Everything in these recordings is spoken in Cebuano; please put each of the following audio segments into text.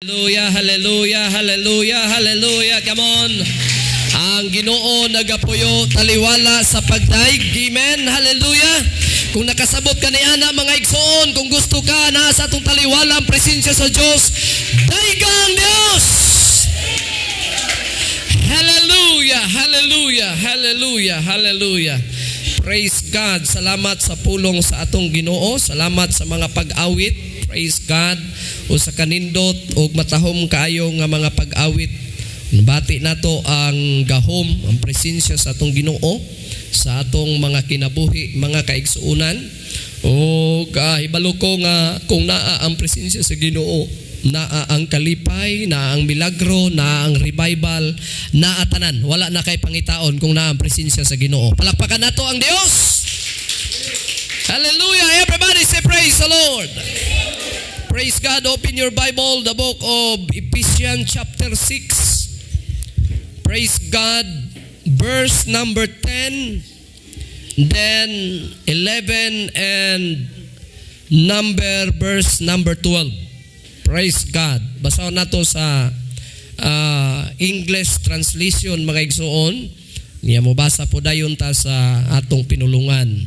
Hallelujah, hallelujah, hallelujah, hallelujah. Come on. Ang Ginoo nagapuyo taliwala sa pagdaig. Amen. Hallelujah. Kung nakasabot ka ni ana, mga igsoon, kung gusto ka na sa atong taliwala ang presensya sa Dios, daiga ang Dios. Hallelujah, hallelujah, hallelujah, hallelujah. Praise God. Salamat sa pulong sa atong Ginoo. Salamat sa mga pag-awit. Praise God. Usa ka nindot ug matahom kaayo nga mga pag-awit. Bati nato ang gahom, ang presensya sa atong Ginoo sa atong mga kinabuhi, mga kaigsuonan. O hibalo ko nga kung naa ang presensya sa Ginoo, naa ang kalipay, naa ang milagro, naa ang revival, naa tanan. Wala na kay pangitaon kung naa ang presensya sa Ginoo. Palakpakan nato ang Dios. Hallelujah! Everybody say, "Praise the Lord." Praise God. Open your Bible, the book of Ephesians chapter 6. Praise God. Verse number 10, then 11 and number verse number 12. Praise God. Basahon nato sa English translation, mga igsoon. Niya mo basa po dayon ta sa atong pinulungan.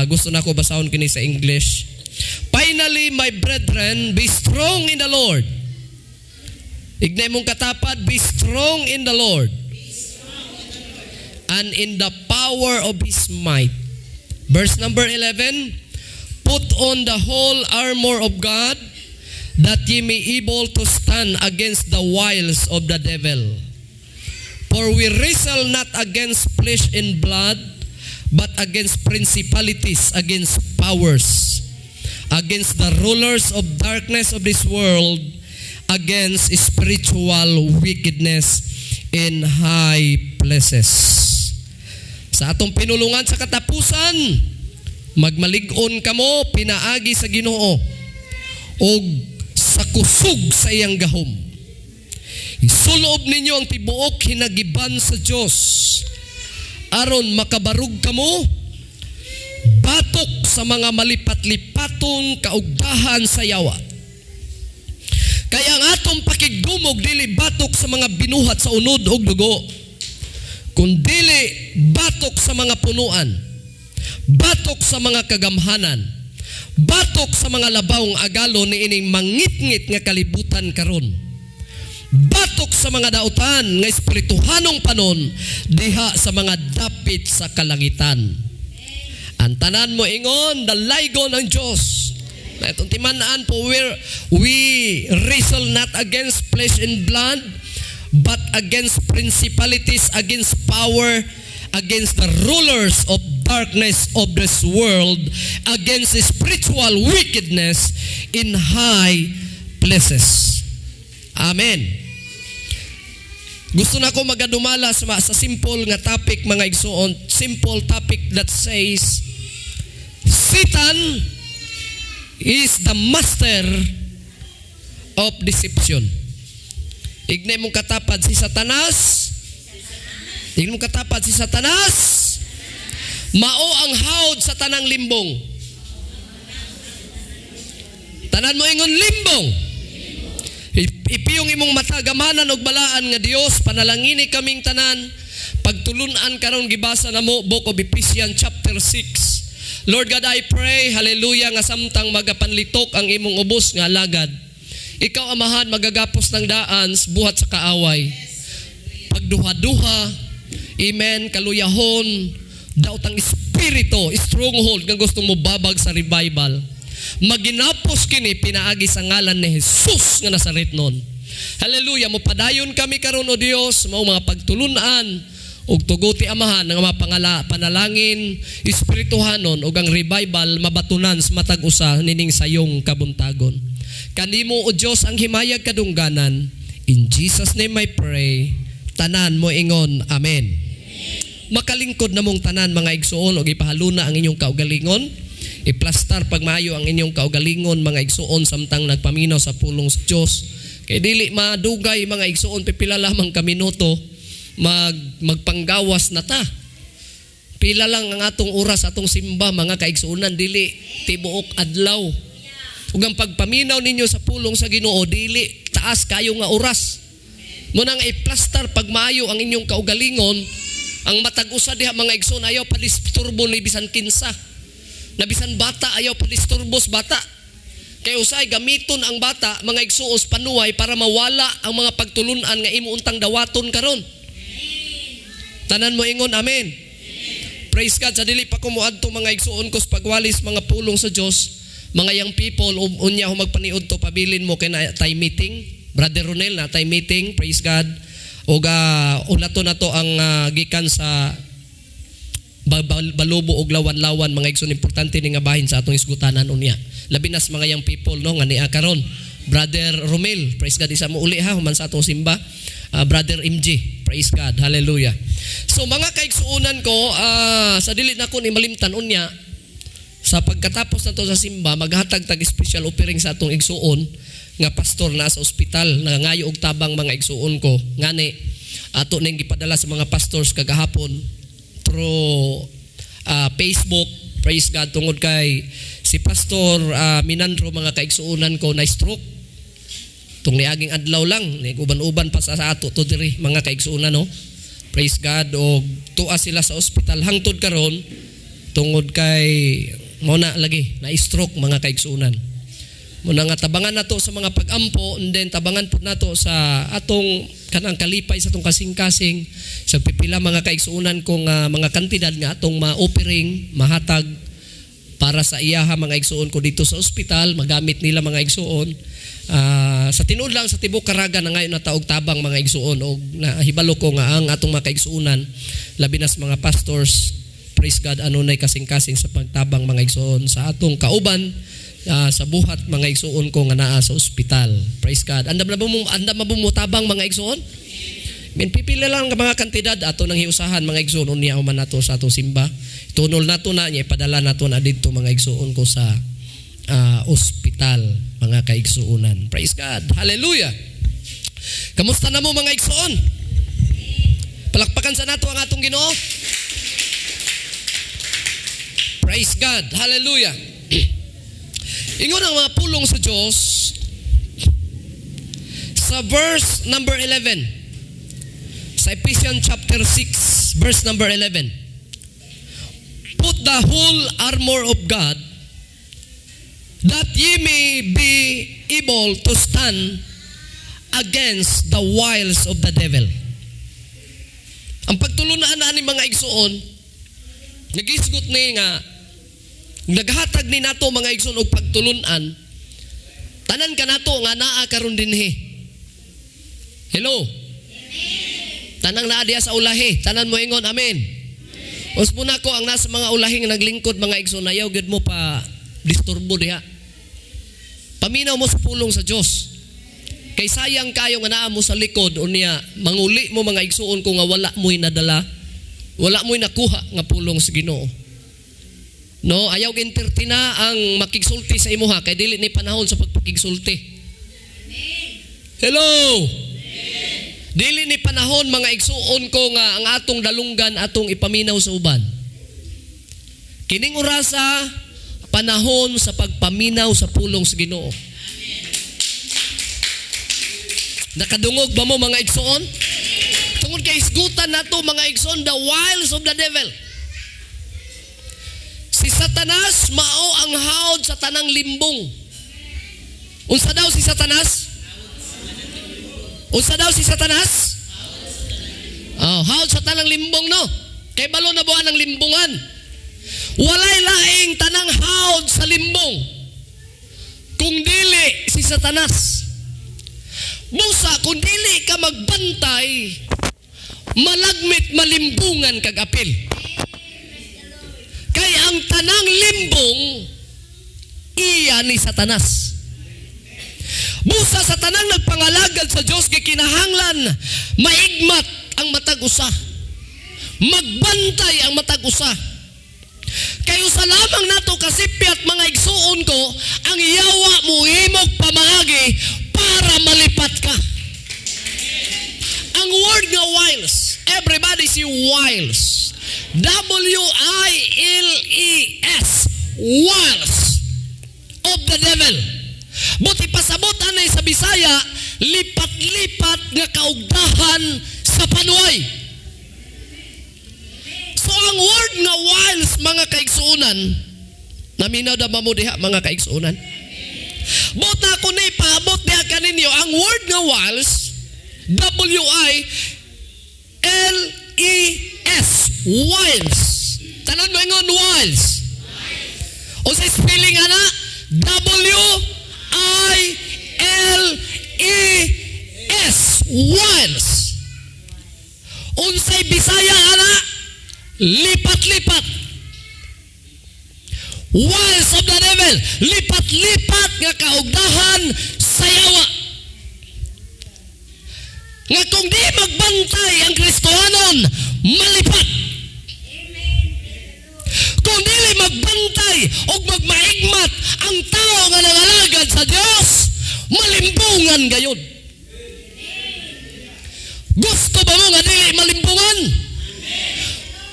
Gusto na ko basahon kini sa English. "Finally, my brethren, be strong in the Lord." Ignay mong katapad, "Be strong in the Lord and in the power of His might." Verse number 11, "Put on the whole armor of God, that ye may able to stand against the wiles of the devil. For we wrestle not against flesh and blood, but against principalities, against powers, against the rulers of darkness of this world, against spiritual wickedness in high places." Sa atong pinulungan sa katapusan, magmalig-on kamo pinaagi sa Ginoo og sa kusog sa iyang gahom. Isulob ninyo ang tibuok hinagiban sa Dios aron makabarog kamo batok sa mga malipat-lipatong kaugdahan sa yawa. Kaya ang atong pakigdumog dili batok sa mga binuhat sa unod og dugo, kundili batok sa mga punuan, batok sa mga kagamhanan, batok sa mga labawng agalo ni ining mangitngit nga kalibutan karon. Batok sa mga dautan nga espirituhanong panon diha sa mga dapit sa kalangitan. Ang tanan mo ingon, "Dalaygon ang Diyos." Na itong timanaan po, where we wrestle not against flesh and blood, but against principalities, against power, against the rulers of darkness of this world, against spiritual wickedness in high places. Amen. Gusto na ko magadumala sa simple nga topic, mga igsoon, simple topic that says Satan is the master of deception. Ignay mong katapad, "Si Satanas." Ignay mong katapad, "Si Satanas mao ang hawd sa tanang limbong." Tanan mo ingon, "Limbong." Ipiyong imong mata, gamanan og balaan nga Dios, panalangini kaming tanan. Pagtulunan karon gibasa namo Book of Ephesians chapter 6. Lord God, I pray, hallelujah, nga samtang magapanlitok ang imong ubos nga alagad, ikaw, Amahan, magagapos ng daan buhat sa kaaway. Pagduha-duha, amen, kaluyahon, daotang espiritu, stronghold nga gustong mo babag sa revival. Maginapos kini pinaagi sa ngalan ni Jesus nga Nazaretnon. Hallelujah, mo padayon kami karon, o Dios, mao mga pagtulunan ug tuguti, Amahan, nga mapangala panalangin espirituhanon ug ang revival mabatunan sa matag usa nining sayong kabuntagon. Kanimo, o Dios, ang himayag kadungganan. In Jesus' name I pray. Tanan mo ingon, "Amen." Makalingkod na mong tanan, mga igsuon, ug ipahaluna ang inyong kaugalingon. Iplastar pagmaayo ang inyong kaugalingon, mga igsuon, samtang nagpaminaw sa pulong sa Dios. Kay dili madugay, mga igsuon, pipila lamang ka minuto magpanggawas na ta. Pila lang ang atong oras atong simba, mga kaigsuonan, dili tibuok adlaw. Ug ang pagpaminaw ninyo sa pulong sa Ginoo dili taas kayo nga oras. Mao nang i-plastar pagmaayo ang inyong kaugalingon, ang matag usa diha, mga igsoon, ayaw padisturbo ni bisan kinsa. Na bisan bata, ayaw padisturbos bata. Kay usay gamiton ang bata, mga igsuon, panuway para mawala ang mga pagtulunan nga imo untang dawaton karon. Tanan mo ingon, "Amen." Praise God. Sa dili pa ko moadto, mga igsuon ko, sa pagwalis mga pulong sa Dios, mga young people, unya ho magpaniud to, pabilin mo kay na tay meeting. Brother Ronel, na tay meeting, praise God. Ug ulato na to ang gikan sa Balubo og Lawan-Lawan, mga igsoon. Importante ni nga bahin sa atong isgutanan unya. Labi na sa mga young people, no, nga niya karon. Brother Romel, praise God, isa mo uli ha human sa atong simba. Brother MG, praise God, hallelujah. So mga kaigsuonan ko, sa dili na ko ni malimtan unya, sa pagkatapos na to sa simba, maghatag tag special offering sa atong igsuon nga pastor na sa ospital, nangayo og tabang, mga igsuon ko. Ngani ato ning gipadala sa mga pastors kagahapon through Facebook, praise God, tungod kay si Pastor Minandro, mga kaigsuonan ko, na stroke tung niaging adlaw lang, uban-uban pa sa ato to diri, mga kaigsuonan, no. Praise God, og tuwa sila sa ospital hangtod karon tungod kay mao na lagi na stroke, mga kaigsuonan. Mao na nga tabangan nato sa mga pag-ampo, and then tabangan pud nato sa atong kanang kalipay sa atong kasing-kasing sa pipila, mga kaigsuonan kong mga kantidad nga atong ma-offering, mahatag para sa iyaha, mga igsuon ko, dito sa ospital, magamit nila, mga igsuon. Sa tinuod lang, sa tibok Caraga na ngayon na taog tabang, mga igsuon, og nahibalo ko nga ang atong mga kaigsuonan, labi na sa mga pastors, praise God, anunay kasing-kasing sa pagtabang, mga igsuon, sa atong kauban sa buhat, mga igsuon ko, nga naa sa ospital. Praise God. Andam na mo tabang, mga igsuon? Min pipila lang ang mga kantidad ato nang hiusahan, mga igsuon, unya man nato sa atong simba. Tunol nato na niya, ipadala nato na didto, mga igsuon ko, sa ospital, mga kaigsuonan. Praise God. Hallelujah. Kamusta na mo, mga igsuon? Palakpakan sa nato ang atong Ginoo. Praise God. Hallelujah. Ingon ang mga pulong sa Diyos sa verse number 11. Sa Ephesians chapter 6, verse number 11. "Put the whole armor of God that ye may be able to stand against the wiles of the devil." Ang pagtulunan na ni, mga igsuon, nagisgot ni nga naghatag ni nato, mga igsuon, og pagtulunan, tanan ka nato nga naa karon dinhi. Hello. Tanang naa diya sa ulahi, tanan mo ingon, "Amen." Usbo na ko ang nasa mga ulahi nga naglingkod, mga igsoon, ayaw gyud mo pa disturbo diha. Paminaw mo sa pulong sa Dios. Kay sayang kayo nga naa mo sa likod, unya manguli mo, mga igsuon ko, nga wala mo'y nadala, wala mo'y nakuha nga pulong sa Ginoo. No, ayaw entertain ang makigsulti sa imuha kay dili ni panahon sa pagpakigsulti. Hello. Dili ni panahon, mga igsuon ko, nga ang atong dalunggan atong ipaminaw sa uban. Kining orasa, panahon sa pagpaminaw sa pulong sa Ginoo. Nakadungog ba mo, mga igsuon? Tungod kay isgutan nato, mga igsuon, the wiles of the devil. Si Satanas mao ang hawd sa tanang limbong. Unsa daw si Satanas? Unsa daw si Satanas? Oh, hawd sa tanang limbong, no. Kay balo na buwan ang limbungan. Walay laing tanang hawd sa limbong kung dili si Satanas. Busa, kung dili ka magbantay, malagmit malimbungan kag apil. Kay ang tanang limbong, iya ni Satanas. Busa sa tanang nagpangalagad sa Diyos, gikinahanglan maigmat ang matag usa. Magbantay ang matag usa. Kay usa lamang nato kasipyat, mga igsuon ko, ang yawa mo himog pamaagi para malipat ka. Ang word nga wiles, everybody see wiles. wiles, wiles of the devil. Buti pasabot anay sa Bisaya, lipat-lipat nga kaugdahan sa panuway. So ang word nga wiles, mga kaigsuonan, naminaw na ba mo diha, mga kaigsuonan? But na ako ni paabot diha kaninyo ang word nga wiles, wiles, wiles. Tanan mo ingon, "Wiles." O sa spelling ana, wiles, wiles. Unsay Bisaya ana? Lipat-lipat. Wiles of the devil, lipat-lipat nga kaugdahan sa yawa. Nga kung di magbantay ang Kristohanon, malipat. Kung dili magbantay o magmaigmat ang tao nga nangalagad sa Dios, malimbungan gayod. Gusto ba mo nga dili malimbungan?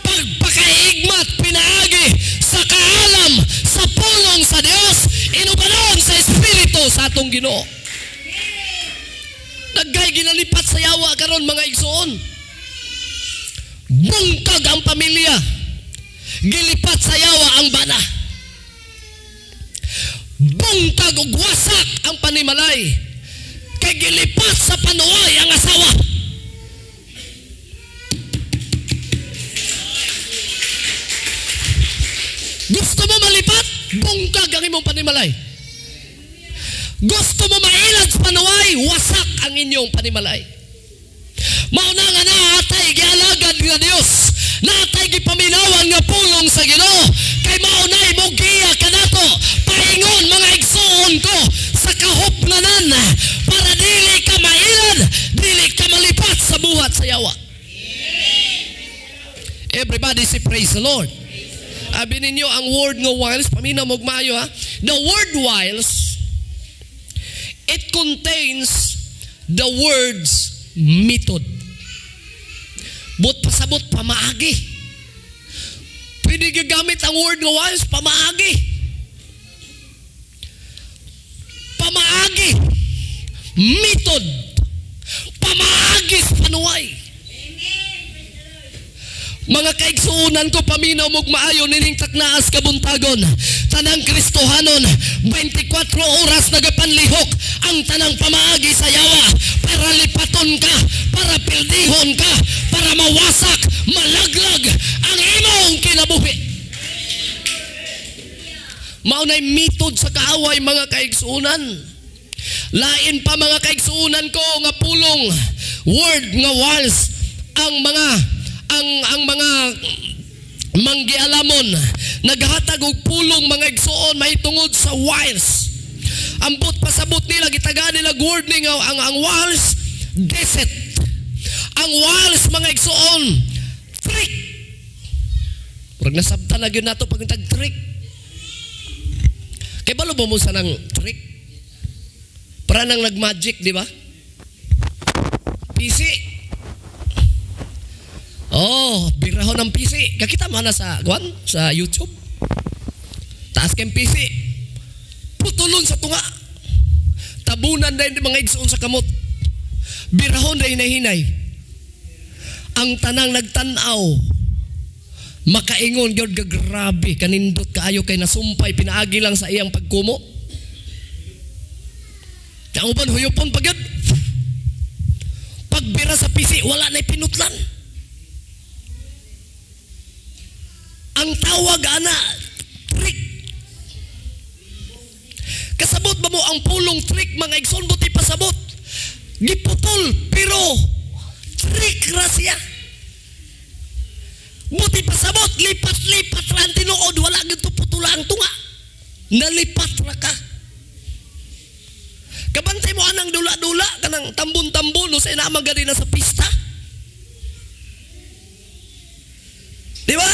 Pagpakaigmat pinaagi sa kaalam sa pulong sa Dios, inubanon sa Espiritu sa atong Ginoo. Daghay ginalipat sa yawa karon, mga igsoon. Bungkag ang pamilya. Gilipat sa yawa ang bana. Bungkag ug wasak ang panimalay. Kay gilipat sa panuway ang asawa. Gusto mo malipat? Bungkag ang imong panimalay. Gusto mo mailad sa panuway? Wasak ang inyong panimalay. Mao na nga naatay gialagad nga Dios. Naatay gipaminawan nga pulong sa Ginoo. Kay mao na mo giya kanato. Paingon, mga igsuon ko, sa kahupnanan para dili ka mailad, dili ka malipat sa buhat sa yawa. Everybody say, "Praise the Lord." Abi ninyo ang word nga wiles, paminaw mo maayo ha. The word wiles, it contains the words method. But pasabot, pamaagi. Pwede gagamit ang word nga wiles, pamaagi. Pamaagi. Method. Pamaagi sa panuway. Mga kaigsuunan ko, paminaw mog maayo nining taknaas kabuntagon. Tanang Kristohanon, 24 oras nagapanlihok ang tanang pamaagi sa yawa para lipaton ka, para pildihon ka, para mawasak, malaglag ang imong kinabuhi. Mao na'y method sa kaaway, mga kaigsuunan. Lain pa, mga kaigsuunan ko, nga pulong word nga wiles, ang mga manggialamon naghatag og pulong, mga igsuon, mahitungod sa wiles. Ambot pasabot nila, gitagaan nila word ni nga ang wiles, deceit. Ang wiles, mga igsuon, trick. Murag nasabtan na gyud nato pag tag trick. Kay balo ba mo sa nang trick? Para nang nag-magic, di ba? PC. Oh, birahon ng PC. Kakita mo na sa kuan sa YouTube. Taas kay PC. Putulon sa tunga. Tabunan din mga igsoon sa kamot. Birahon na hinahinay. Ang tanang nagtan-aw makaingon gyud ga grabe kanindot kaayo kay nasumpay pinaagi lang sa iyang pagkumo. Ang uban huyupon pa gyud. Pagbira sa PC, wala na pinutlan. Ang tawag ana, trick. Kasabot ba mo ang pulong trick, mga igsoon? Buti pasabot, giputol pero trick ra siya. Buti pasabot, lipat-lipat ra ang tinuod, wala gyud putula ang tunga. Nalipat ra ka. Kabantay mo anang dula-dula kanang tambon-tambon no sa inamang gani na sa pista. Di ba?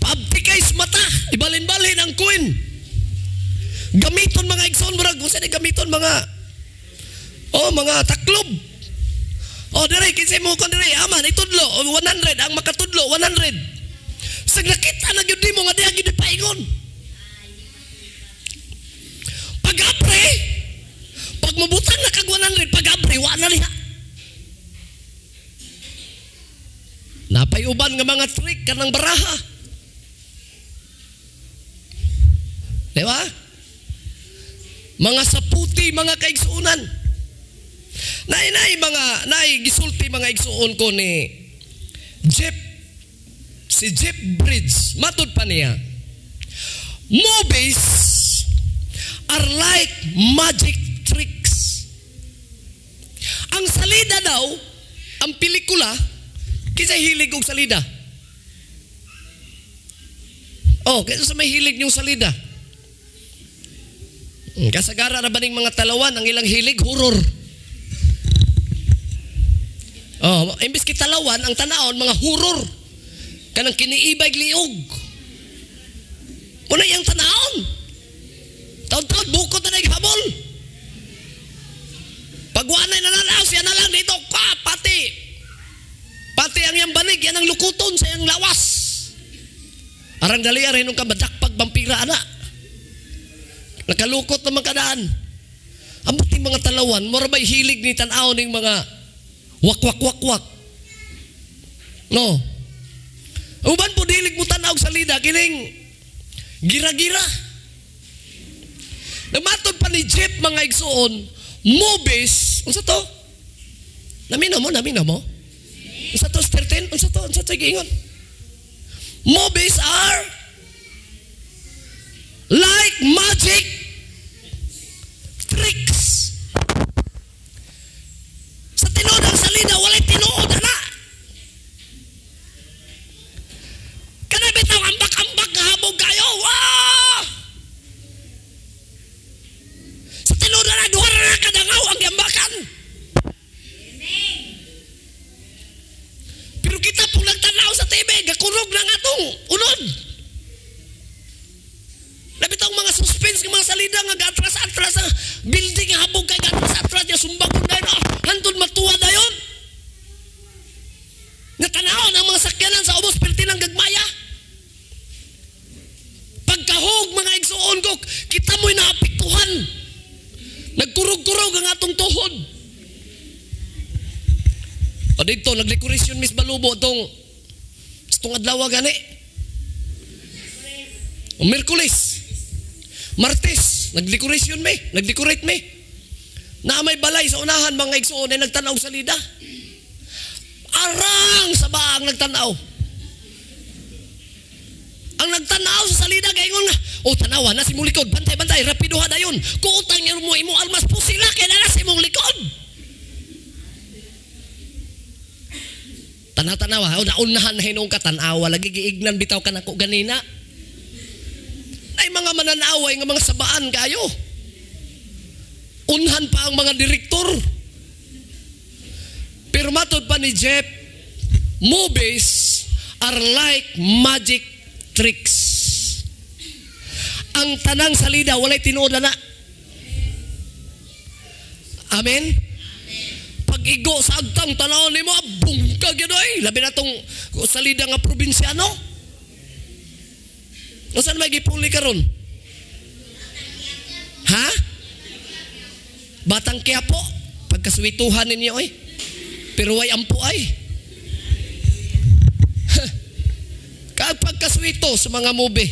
Paabtikay sa mata, ibalin-balin ang coin. Gamiton, mga igsoon, murag kung saan gamiton mga oh mga taklob. Oh, dire kinsay mo kon dire aman itudlo, oh, 100 ang makatudlo 100. Sa nakita na gyud nimo nga diha gyud paingon. Pag mabutang na kag 100, pag abri, wa na niya. Napay uban nga mga trick kanang baraha. Di ba? Mga saputi, mga kaigsuonan. Nay gisulti mga igsuon ko ni Jeff, si Jeff Bridges. Matud pa niya, movies are like magic tricks. Ang salida daw, ang pelikula, kinsa hilig og salida? Oh, kinsa sa may hilig niyong salida? Kasagara na ba ning mga talawan ang ilang hilig horror? Oh, imbis kitalawan ang tanaon mga horror. Kanang kiniibay liog. Muna iyang tanaon. Taon-taon bukod na naghabol. Pag wanay nananaw siya na lang dito, ka, pati. Pati ang iyang banig, yan ang lukuton sa iyang lawas. Arang dali aray nung kabadakpag vampira ana. Nakalukot naman kadaan. Ambot ning mga talawan, mura ba'y hilig ni tan-aw ning mga wak-wak-wak-wak. No. Uban po dilig mo tan-aw sa lida, kining gira-gira. Namatod pa ni Jeff mga igsuon, movies, unsa to? Naminaw mo, naminaw mo? Unsa to, 13? Unsa to? Unsa to giingon? Movies are like magic tricks. Sa tinuod ang salida, walay tinuod ana. Kanay bitaw ambak-ambak nga habog kayo. Wah! Sa tinuod na duha ra kadangaw ang giambakan. Pero kita pong nagtanaw sa TV, gakurog na nga tong unod. Labitong mga suspense ng mga salida nga gatras-atras ang building nga habog kay gatras-atras niya sumbag ko dayon. Hantod matuwa dayon. Natanaw ng mga sakyanan sa ubos perti ng gagmaya. Pagkahog mga igsuon ko, kita mo'y naapektuhan. Nagkurog-kurog ang atong tuhod. O dito, nagdekorasyon Miss Balubo itong adlaw gani. O Miyerkules, Martes, nagdekorasyon me, nagdecorate me. Na may balay sa unahan mga igsuon ay nagtanaw sa lida. Arang sa baang nagtanaw. Ang nagtanaw sa salida gaingon nga, o tanawa na si mong likod, bantay-bantay, rapido ha dayon. Kuutang mo imo almas po sila kay na sa imong likod. Tanaw-tanawa, o naunahan na hinuong ka, tanawa, lagi giignan bitaw ka nako ganina. Ay mga mananaway nga mga sabaan kayo. Unhan pa ang mga direktor. Pero matod pa ni Jeff, movies are like magic tricks. Ang tanang salida walay tinuod na. Amen? Pag-igo sa agtang tanaw nimo, bungkag yun ay. Labi na tong salida nga probinsyano. O saan may gipuli karon? Ha? Batang Quiapo. Pagkaswituhan ninyo ay. Pero way ampo ay. Kag pagkaswito sa mga movie.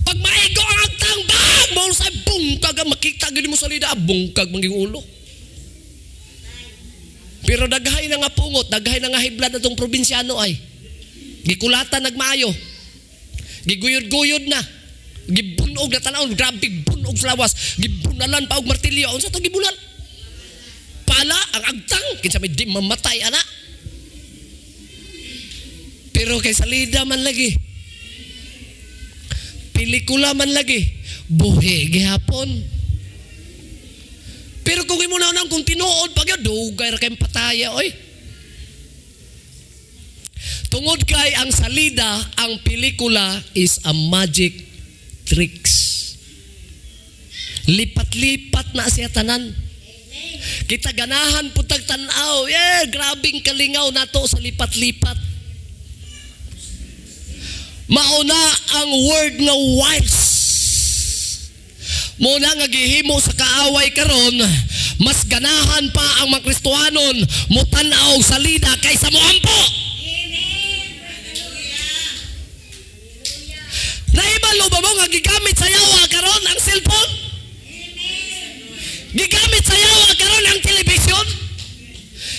Pag maigo ang agtang, bang! Maul sa bungkag ang makita gini mo salida, bungkag maging ulo. Pero daghay na nga pungot, daghay na nga hibla na tong probinsyano ay. Gikulatan nagmaayo. Giguyod-guyod na. Gibunog na tanaw, grabe bunog sa lawas. Gibunalan pa og martilyo. Unsa to gibulan? Pala ang agtang kinsa may di mamatay ana. Pero kay salida man lagi. Pelikula man lagi. Buhi gihapon. Pero kung imo na kung tinuod pag yun, dugay ra kayong pataya oy. Tungod kay ang salida, ang pelikula is a magic tricks. Lipat-lipat na siya tanan. Kita ganahan putag tan-aw. Yeah, grabing kalingaw nato sa lipat-lipat. Mauna ang word nga wiles. Muna nga gihimo sa kaaway karon, mas ganahan pa ang mga Kristohanon mutan-aw salida kaysa moampo. Naibalo ba mo nga gigamit sa yawa karon ang cellphone? Gigamit sa yawa karon ang telebisyon?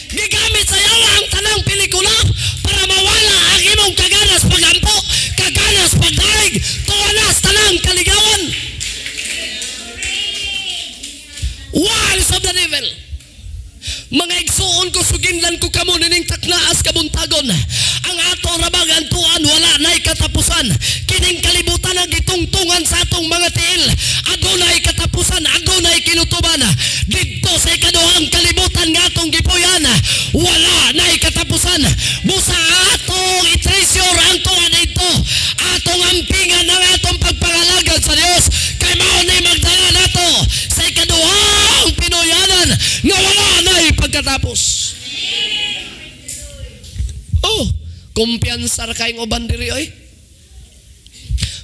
Gigamit sa yawa ang tanang pelikula para mawala ang imong kaganas pagampo, kaganas pagdaig, tuwanas tanang kaligawan. Wiles of the devil. Mga igsuon ko, suginlan ko kamo nining taknaas kabuntagon. Ang ato rabag antuan wala na'y katapusan. Kining kalibutan ang gitungtungan sa atong mga tiil. Adunay katapusan, adunay kinutuban. Didto sa ikaduhang kalibutan nga atong gipuyan, wala na'y katapusan. Busa atong i-treasure ang tuan dito. Atong ampingan ang atong pagpangalagad sa Dios. Kay mao ni magdala nato sa ikaduhang pinuyanan nga wala na'y pagkatapos. Oh, kumpiyansa ra kayong uban diri oy.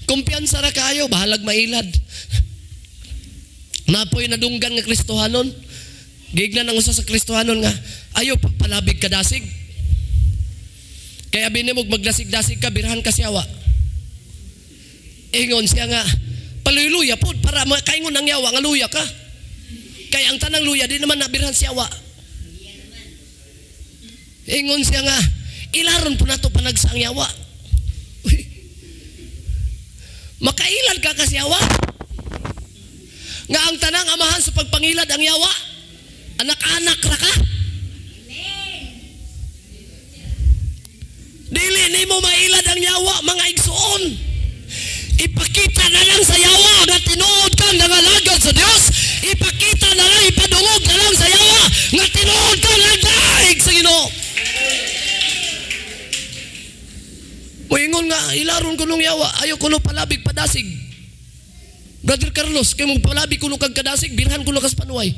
Kumpiyansa ra kayo, bahalag mailad. Napoy nadunggan nga Kristohanon. Gignan ang usa sa Kristohanon nga ayo pagpalabig kadasig. Kaya binimog magdasig-dasig ka, birhan ka siyawa. Ingon siya nga paluyluya pod para makaingon ang yawa nga luya ka. Kaya ang tanang luya di naman nabirhan siyawa. Ingon siya nga ilaron po nato panagsa ang yawa. Uy. Makailad ka kasi yawa. Nga ang tanang amahan sa pagpangilad ang yawa. Anak-anak ra ka. Dili nimo mailad ang yawa, mga igsuon. Ipakita na lang sa yawa nga tinuod kang nangalagad sa Dios. Ipakita na lang, ipadungog na lang sa yawa nga tinuod kang nagdaig sa Ginoo. Moingon nga ilaron ko nung yawa, ayo ko no palabig padasig. Brother Carlos, kay mong palabig kuno kag kadasig, birhan kuno kas panuay.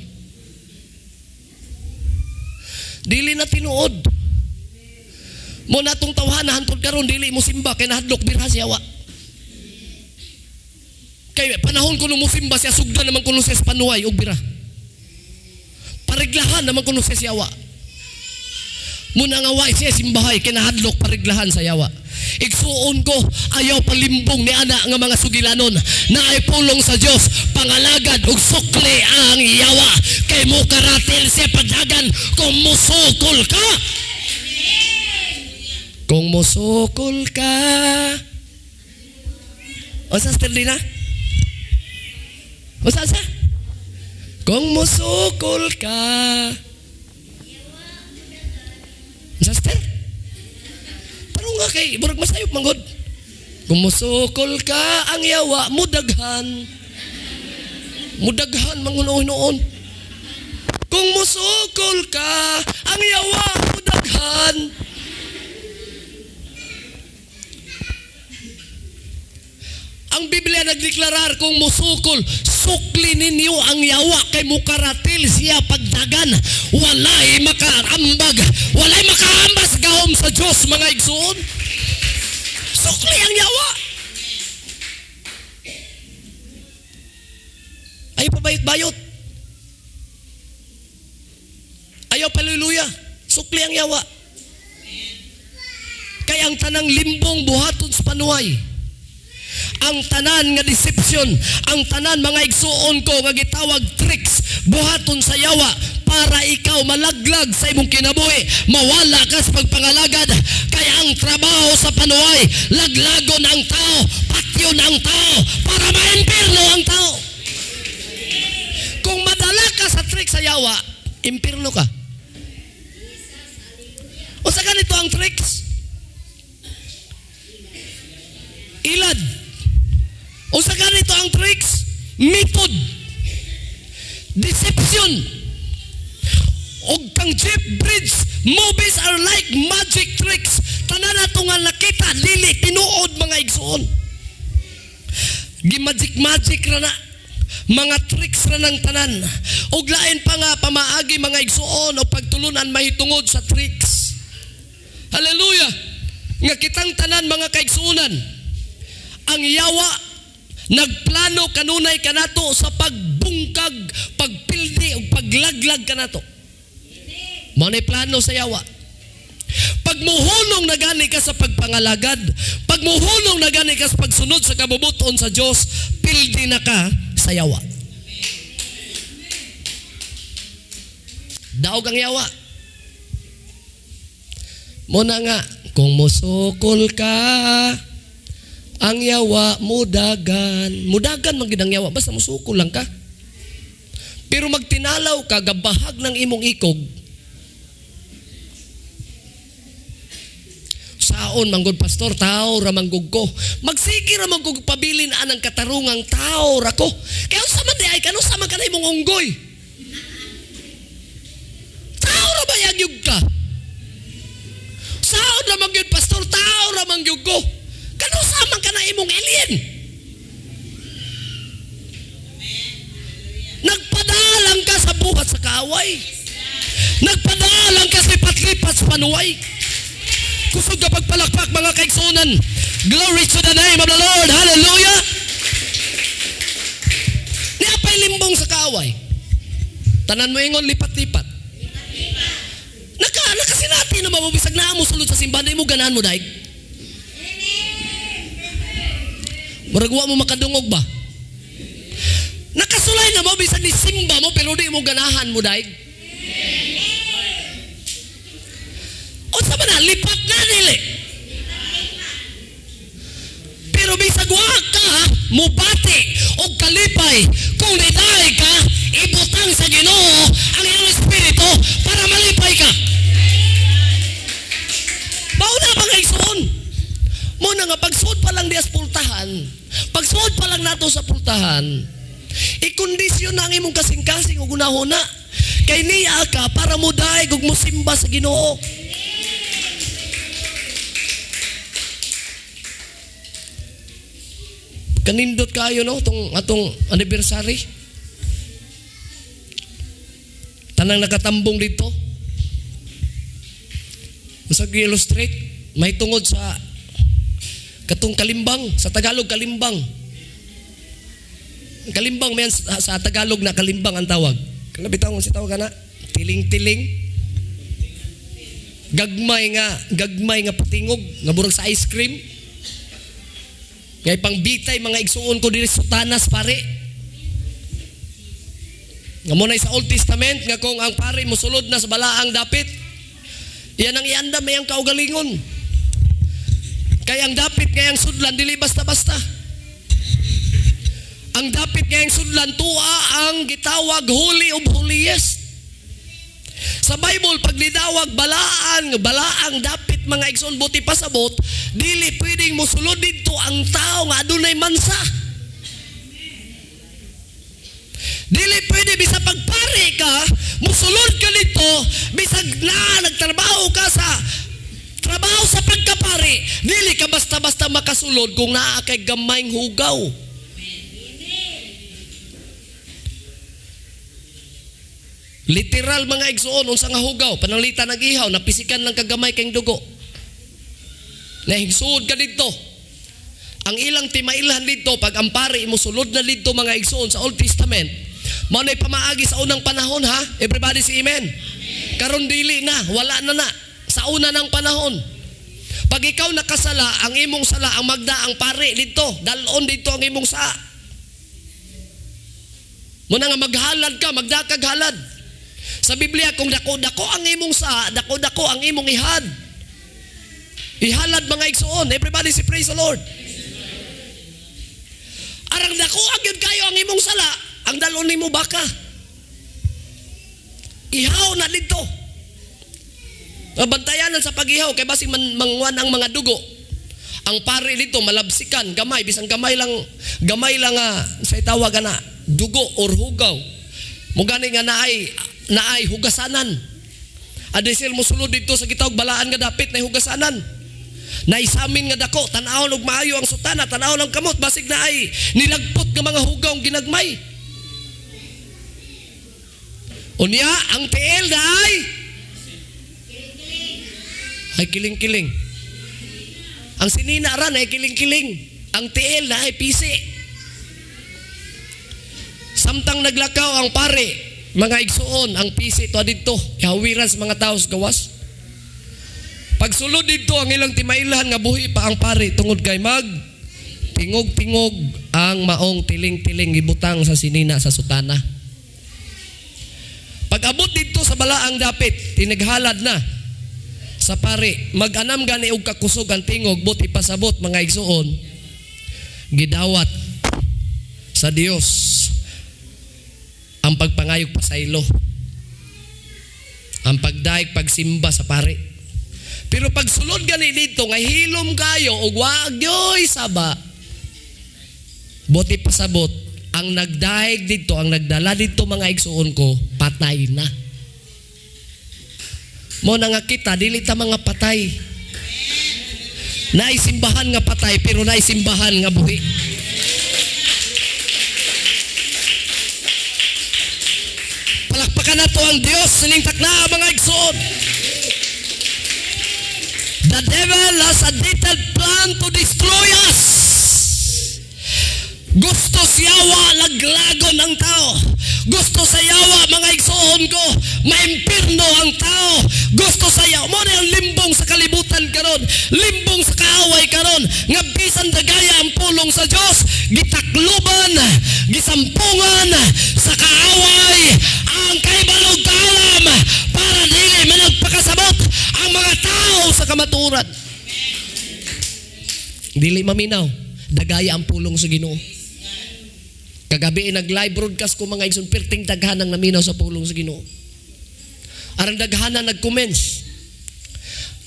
Dili na tinuod. Mo natong tawhana hantod karon dili mo simba kay nahadlok birha siya wa. Kay panahon kuno mo simba siya sugdan naman kuno siya sa panuay og bira. Pariglahan naman kuno siya siyawa. Muna nga wa siya simbahay kay nahadlok pariglahan sa yawa. Igsuon ko ayaw palimbong ni ana nga mga sugilanon na ay pulong sa Dios pangalagad og sukli ang yawa kay mo karatil siya pagdagan kung musukol ka. Kung musukol ka. O sa Sterlina? O sa sa? Kung musukol ka. Sa Ster? Pero nga kay murag masayop manggod. Kung musukol ka ang yawa mudaghan. Mudaghan mangunoon. Kung musukol ka ang yawa mudaghan. Ang Biblia nagdeklarar kung musukol, sukli ninyo ang yawa kay mukaratil siya pagdagan. Walay makaambag, walay makaambas gahom sa Diyos mga igsoon. Sukli ang yawa. Ayaw pabayot-bayot. Ayaw paluluya. Sukli ang yawa. Kaya ang tanang limbong buhaton sa panuay. Ang tanan nga deception, ang tanan mga igsuon ko nga gitawag tricks buhaton sa yawa para ikaw malaglag sa imong kinabuhi, mawala ka sa pagpangalagad. Kaya ang trabaho sa panuay, laglagon ang tao, patyon ang tao para maimpirno ang tao. Kung madala ka sa trick sa yawa, impirno ka. O sa ganito ang tricks? Ilad. O sa ganito ang tricks? Method. Deception. Og kang Jeff Bridge, movies are like magic tricks. Tanan nato nga nakita, dili tinuod mga igsoon. Gimagic-magic ra na. Mga tricks ra ng tanan. Og lain pa nga pamaagi mga igsoon o pagtulunan mahitungod sa tricks. Hallelujah! Nga kitang tanan mga kaigsuonan, ang yawa Nagplano kanunay kanato sa pagbungkag, pagpildi ug paglaglag kanato. Mao nay plano sa yawa. Pag muhunong na gani ka sa pagpangalagad, pag muhunong na gani ka sa pagsunod sa kabubut-on sa Dios, pildi na ka sa yawa. Daog ang yawa. Muna nga, kung musukol ka, ang yawa mudagan. Mudagan man gid ang yawa, basta musukol lang ka. Pero magtinalaw ka, gabahag ng imong ikog. Saon manggod pastor, tao ra manggod ko. Magsige ra manggod pabilin anang katarungang tao ra ko. Kaya unsa man di ay kanu sa man kanay imong unggoy. Tao ra ba yagyug ka? Saon ra manggod pastor, tao ra mangyug ko. Kanu sa man kanay imong alien? Nagpadalang ka sa buhat sa kaaway. Nagpadalang ka sa lipat-lipat sa panuway. Kusog ka pagpalakpak mga kaigsunan. Glory to the name of the Lord. Hallelujah. Niya pa'y limbong sa kaaway. Tanan mo ingon, lipat-lipat. Nakasinati na mabubisag na mo sulod sa simbahan, di mo ganahan mo daig. Murag wa mo makadungog ba? Nakasulay na mo bisag ni simba mo pero di mo ganahan mo daig. Unsa man na lipat na dili. Pero bisag wa ka mubati og kalipay kung nidaig ka, ibutang sa Ginoo ang iyong espiritu para malipay ka. Mao na mga igsoon. Mo na nga pagsuod pa lang dias pultahan, pagsuod pa lang nato sa pultahan, ikondisyon na ang imong kasing-kasing ug hunahuna. Kay niya ka para modaig ug mosimba sa Ginoo. Kanindot kayo no tong atong anniversary. Tanang nakatambong dito. Sa illustrate, may tungod sa katong kalimbang, sa Tagalog kalimbang. Kalimbang man sa Tagalog na kalimbang ang tawag. Kana bitaw si tawag kana, tiling-tiling. Gagmay nga patingog, nga burag sa ice cream. Ngay pangbitay mga igsuon ko diri sa Sutanas pare. Nga mo na sa Old Testament nga kung ang pare mosulod na sa balaang dapit, iyan ang iandam iyang kaugalingon. Kay ang dapit ngayang sudlan dili basta-basta. Ang dapit ngayang sudlan tuwa ang gitawag holy of holiest. Sa Bible pag nidawag balaan, balaang dapit mga igsoon buti pasabot, dili pwedeng mosulod didto ang tao nga adunay mansa. Dili pwede bisag pagpare ka, mosulod ka didto, bisag na nagtrabaho ka sa trabaho sa pagkapare, dili ka basta-basta makasulod kung naa kay gamayng hugaw. Literal mga igsoon, unsa nga hugaw, pananglitan ang ihaw, napisikan lang kagamay kay dugo. Nahigsuod ka didto. Ang ilang timailhan didto, pag ang pare mosulod na didto mga igsoon sa Old Testament, mao nay pamaagi sa unang panahon ha. Everybody say amen. Karon dili na, wala na na. Sa una ng panahon. Pag ikaw nakasala, ang imong sala ang magda ang pare didto, dalon didto ang imong saa. Muna nga maghalad ka, magdakag halad. Sa Biblia, kung dako-dako ang imong saa, dako-dako ang imong ihad. Ihalad mga igsoon. Everybody say praise the Lord. Arang dako agyud kayo ang imong sala, ang dalon nimo baka. Ihaw na didto. Mabantayanan sa pag-ihaw kay basig manguan ang mga dugo. Ang pare dito malabsikan gamay, bisan gamay lang sa tawag ana dugo or hugaw. Mugani nga naay hugasanan. Adesir mosulod didto sa gitawag balaan nga dapit na hugasanan. Naisamin nga dako, tan-awon og maayo ang sutana, tan-awon ang kamot, basig naay nilagpot nga mga hugaw ang ginagmay. Unya ang tiil na ay kiling-kiling. Ang sinina ra na ay kiling-kiling. Ang tiil na ay pisi. Samtang naglakaw ang pare, mga igsuon, ang pisi to didto, gihawiran sa mga tao sa gawas. Pagsulod didto ang ilang timailhan nga buhi pa ang pare tungod kay mag tingog-tingog ang maong tiling-tiling gibutang sa sinina sa sutana. Pag-abot didto sa balaang dapit, tinighalad na sa pare, mag-anam gani og kakusog ang tingog, buot ipasabot, mga igsuon, gidawat sa Dios ang pagpangayog pasaylo, ang pagdaig pagsimba sa pare. Pero pagsulod gani dito nga hilom kayo og wa gyoy saba, buot ipasabot, ang nagdaig dito, ang nagdala dito, mga igsuon ko, patay na. Mo na nga kita, dili ta mga patay. Naisimbahan nga patay, pero naisimbahan nga buhi. Palakpakan na to ang Dios sining takna, mga igsuon. The devil has a detailed plan to destroy us. Gusto siyawa laglagon ang tao. Gusto sa yawa, mga igsoon ko, maimpirno ang tao. Gusto sa yawa, mo na ang limbong sa kalibutan karon, limbong sa kaaway karon, nga bisan dagaya ang pulong sa Dios, gitakluban, gisampungan sa kaaway ang kaibalog kaalam para dili managpakasabot ang mga tao sa kamatuoran. Dili maminaw, dagaya ang pulong sa Ginoo. Kagabi nag-live broadcast ko, mga igsoon, perting daghan ang naminaw sa pulong sa Ginoo. Arang daghan na nag-comments.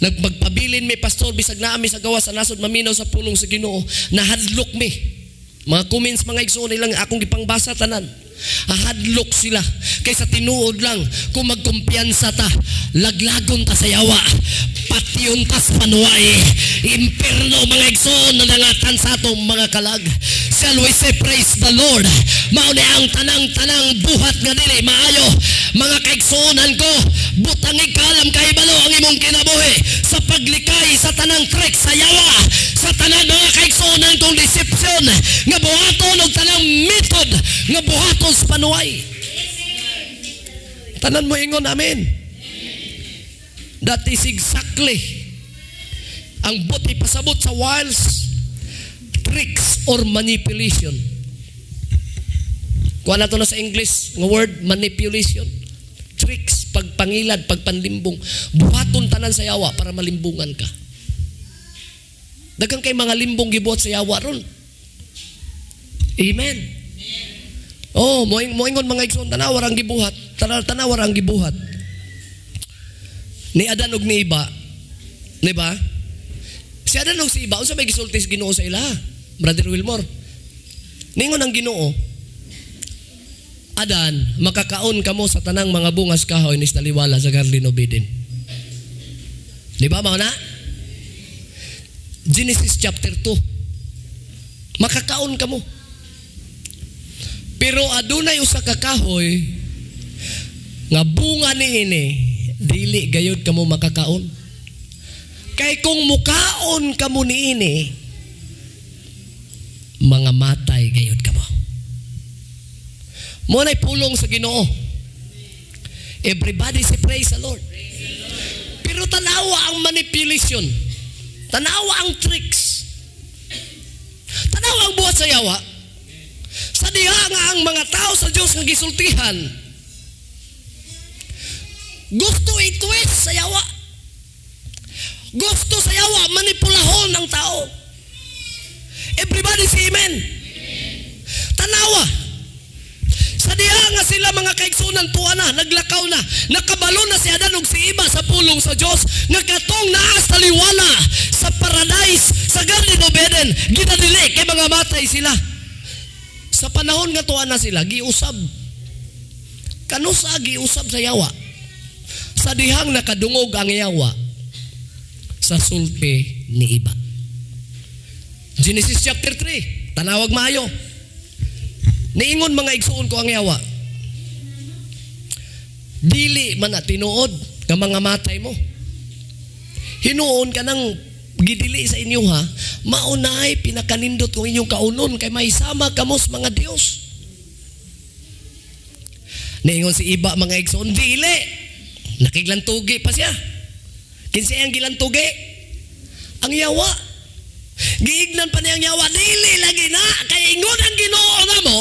Nagpabilin mi, pastor, bisag naa mi sa gawas sa nasod maminaw sa pulong sa Ginoo. Nahadlok mi. Mga comments, mga igsoon, ilang akong gipangbasa tanan. Ahadlok sila kaysa tinuod lang kung magkumpiyansa ta, laglagon ta sa yawa, patyon tas panuay, impierno, mga igsoon, na nangatan sa atong mga kalag. Shall we say praise the Lord? Mao ni ang tanang-tanang buhat nga dili maayo, mga kaigsuonan ko, butangig kaalam kahibalo ang imong kinabuhi sa paglikay sa tanang trick sa yawa, sa tanan, mga kaigsuonan kong deception nga buhaton og tanang method nga buhaton sa panuay. Tanan mo ingon amen. That is exactly ang buot ipasabot sa wiles, tricks or manipulation. Kuha na to na sa English nga word, manipulation. Tricks, pagpangilad, pagpanlimbong. Buhaton tanan sa yawa para malimbungan ka. Daghang kay mga limbong gibuhat sa yawa ron. Amen. Oh, moingon, mga igsoon, tanawa ang gibuhat. Tanawa ang gibuhat ni Adan ug ni Iba. Di ba? Si Adan ug si Iba, unsa may gisulti sa Ginoo sa ila? Brother Wilmore. Ningon ang Ginoo, "Adan, makakaon kamo sa tanang mga bungas kahoy ni taliwala sa Garden of Eden." Di ba, mga na? Genesis chapter 2. Makakaon kamo. Pero adunay usa ka kahoy nga bunga niini, dili gayud kamo makakaon. Kay kung mukaon kamo niini, mga matay gayud kamo. Mo na'y pulong sa Ginoo. Everybody say praise the Lord. Pero tanawa ang manipulation. Tanawa ang tricks. Tanawa ang buhat sa yawa. Sa diha nga ang mga tao sa Diyos nga gisultihan, gusto i-twist sa yawa. Gusto sa yawa manipulahon ang tao. Everybody say amen. Tanawa. Sa diha nga sila, mga kaigsunan, tuwa na, naglakaw na, nakabalo na si Adan ug si Iba sa pulong sa Dios nga katong naa sa taliwala sa paradise sa Garden of Eden, ginadili kay mga matay sila. Sa panahon nga tuwa na sila, giusab. Kanusa giusab sa yawa? Sa dihang nakadungog ang yawa sa sulti ni Iba. Genesis chapter 3, tanawag maayo. Niingon, mga igsuon ko, ang yawa, "Dili man na tinuod nga mga matay mo. Hinuon ka ng gidili sa inyo ha, maunay pinakanindot kung inyong kaunon kay may sama kamos mga Dios." Niingon si Iba, mga igsoon, "Dili." Nakiglantugi pa siya. Kinsa ang gilantugi? Ang yawa. Giignan pa niya ang yawa, "Dili lagi na kay ingon ang Ginoo namo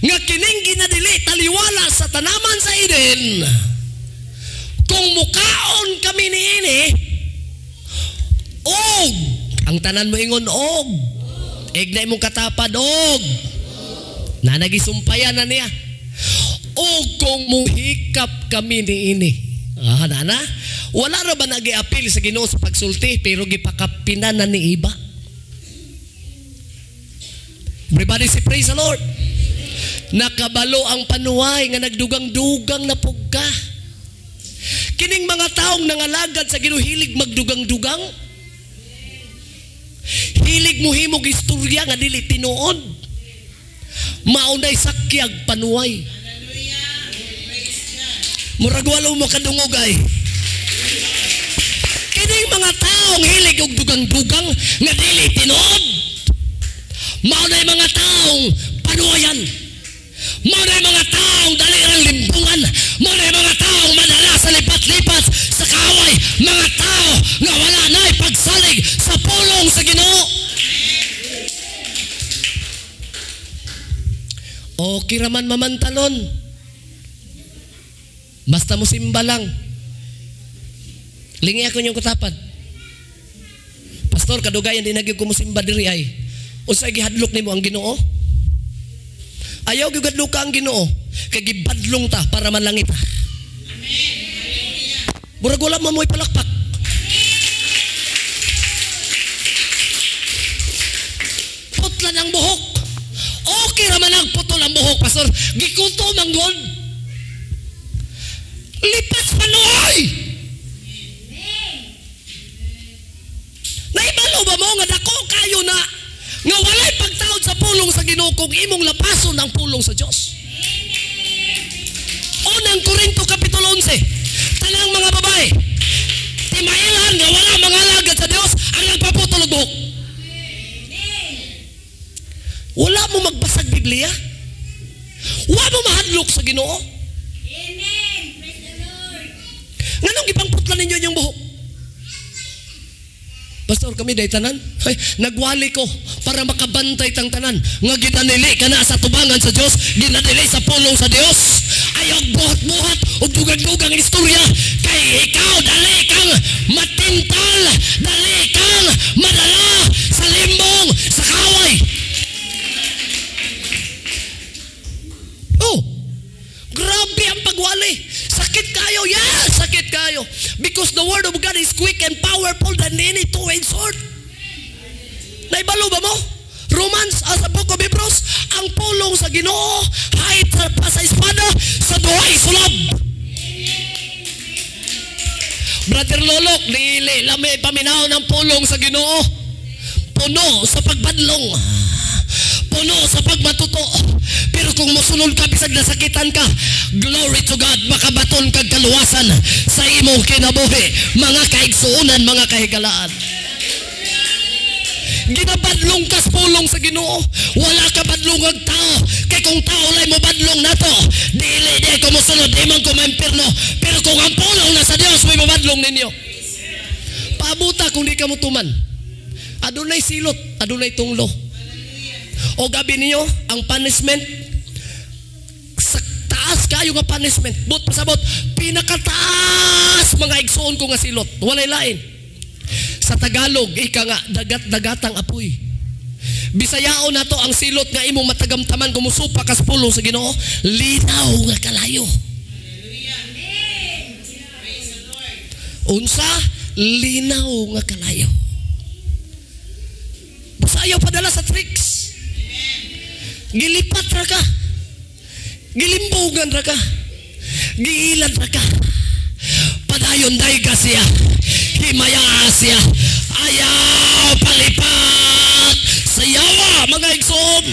nga kining ginadili taliwala sa tanaman sa Eden, kung mukaon kami niini og," ang tanan mo ingon, "Og." Igna imong katapad, "Og." Nanagisumpayan na niya. "Og kung muhikap kami niini." Ah, nana? Wala ra ba nagiapil sa Ginoo sa pagsulti pero gipakapinan na ni Iba? Everybody say, "Praise the Lord." Nakabalo ang panuway nga nagdugang-dugang na pug ka. Kining mga taong nangalagad sa Ginoo, hilig magdugang-dugang. Hilig mo himog istorya nga dili tinuod. Maunay sakyag panuway. Murag wala mo kadungog ay. Kining mga taong hilig og dugang-dugang nga dili tinuod. Maunay mga taong panuwayan. Maunay mga taong dali ang limbungan. Maunay mga taong madala sa lipat-lipat sa kaaway. Mga tao nga wala na'y pagsalig sa pulong sa Ginoo. Okay raman mamantalon. Basta mo simba lang. Lingi ako niyong katapad. "Pastor, kadugayan di nagyud ko mosimba diri ay." Unsay gihadlok nimo, ang Ginoo? Ayaw gyud hadlok ka ang Ginoo kay gibadlong ta para malangit ta. Murag wala mo mo'y palakpak. Putlan ang buhok. Okay ra man ang putol ang buhok, Pastor. Gikuto man gud. Lipas panuay. Naibalo ba mo nga dako kayo na nga walay pagtaod sa pulong sa Ginoo kung imong lapason ang pulong sa Dios? Unang Korinto kapitulo 11. Tanang mga babae, timailan nga wala mga alagad sa Dios ang nagpaputol og buhok. Wala mo magbasag Biblia? Wa mo mahadlok sa Ginoo? Amen. Praise the Lord. Nganong gipangputlan ninyo inyong buhok? "Pastor, kami day tanan. Ay, nagwali ko para makabantay tang tanan. Nga ginanili ka na sa tubangan sa Dios, ginadili sa pulong sa Dios. Ayaw buhat-buhat o dugang-dugang istorya. Kay ikaw, dali kang matintal, dali kang madala sa limbong, sa kaway." Oh, grabe ang pagwali. Sakit kayo. Yes, sakit kayo. Because the word of God is quick and powerful than any two-edged sword. Naibalo ba mo? Romans, as a book of Hebrews, ang pulong sa Ginoo, hayt pa sa espada, sa duhay sulab. Brother Lolok, dili lami paminaw ng pulong sa Ginoo. Puno sa pagbadlong. Puno sa pagmatuto. Pero kung mosunod ka, bisag nasakitan ka, glory to God, makabaton kag kaluwasan sa imong kinabuhi, mga kaigsuonan, mga kahigalaan. Ginabadlong kas pulong sa Ginoo. Wala ka badlong ag tao. Kay kung tao lay mo badlong nato, dili di ko mosunod, di man ko maimpirno. Pero kung ang pulong na sa Dios, may mabadlong ninyo. Paabuta kung di ka mo tuman. Adunay silot, adunay tunglo. O gabi niyo, ang punishment, sa taas kayo nga punishment. But pasabot, pinakataas mga igsoon ko nga silot. Walay lain. Sa Tagalog, ika nga, dagat-dagatang apoy. Bisayaon nato ang silot nga imong matagamtaman kung musupa kas pulong sa Ginoo, linaw nga kalayo. Unsa? Linaw nga kalayo. Basta ayaw padala sa tricks. Gilipat ra ka. Gilimbugan ra ka. Giilad ra ka. Padayon dayga siya. Himaya siya. Ayaw palipat sa yawa, mga igsoon.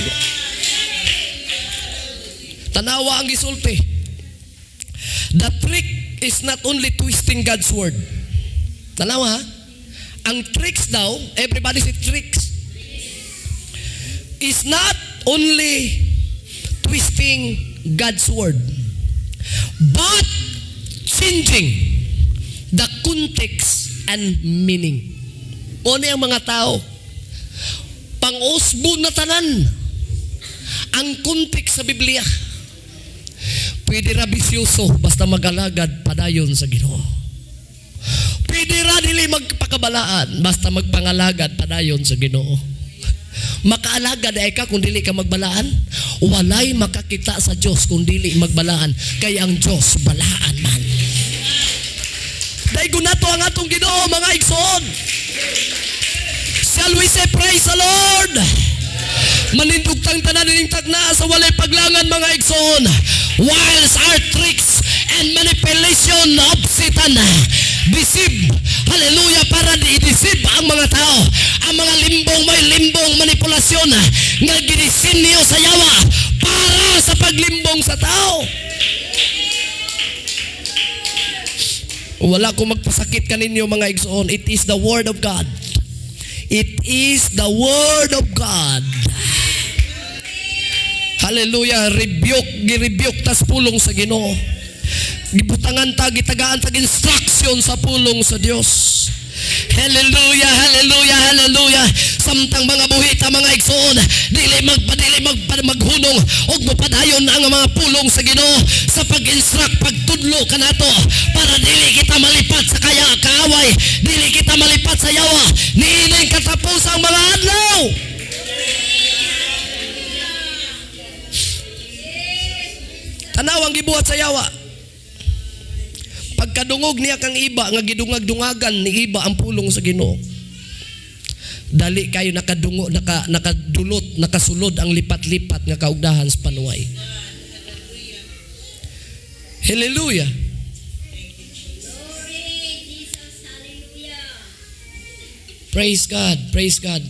Tanawa ang gisulti. The trick is not only twisting God's word. Tanawa ha? Ang tricks daw, everybody say tricks, is not only twisting God's word, but changing the context and meaning. Mao ang mga tao, pang-usbo na tanan ang context sa Biblia. Pwede ra bisyoso basta mag-alagad padayon sa Ginoo. Pwede ra dili magpakabalaan basta magpangalagad padayon sa Ginoo. Makaalagad ay ka kung dili ka magbalaan. Walay makakita sa Dios kung dili magbalaan, kay ang Dios balaan man. Daygon nato ang atong Ginoo, mga igsoon. Shall we say praise the Lord? Manindog tang tanan ining takna sa walay paglangan, mga igsoon. Wiles are tricks and manipulation of Satan. Deceive. Hallelujah. Para i-deceive ang mga tao. Ang mga limbong, may limbong manipulasyon nga gidisenyo sa yawa para sa paglimbong sa tao. Wala ko magpasakit kaninyo, mga igsoon. It is the word of God. It is the word of God. Hallelujah. Rebuke, gi-rebuke tas pulong sa Ginoo. Gibutangan ta, gitagaan tag instruction sa pulong sa Dios. Hallelujah, hallelujah, hallelujah. Samtang mga buhita, mga igsoon, dili maghunong ug mopadayon ang mga pulong sa Ginoo sa pag-instruct, pagtudlo kanato para dili kita malipat sa kaya kaaway, dili kita malipat sa yawa niining katapusang mga adlaw. Tanaw ang gibuhat sa yawa. Pagkadungog niya kang iba nga gidungag-dungagan ni iba ang pulong sa Ginoo. Dali kayo nakadungo, nakadulot, nakasulod ang lipat-lipat nga kaugdahan sa panuway. Hallelujah. Glory, Jesus. Hallelujah. Praise God, praise God.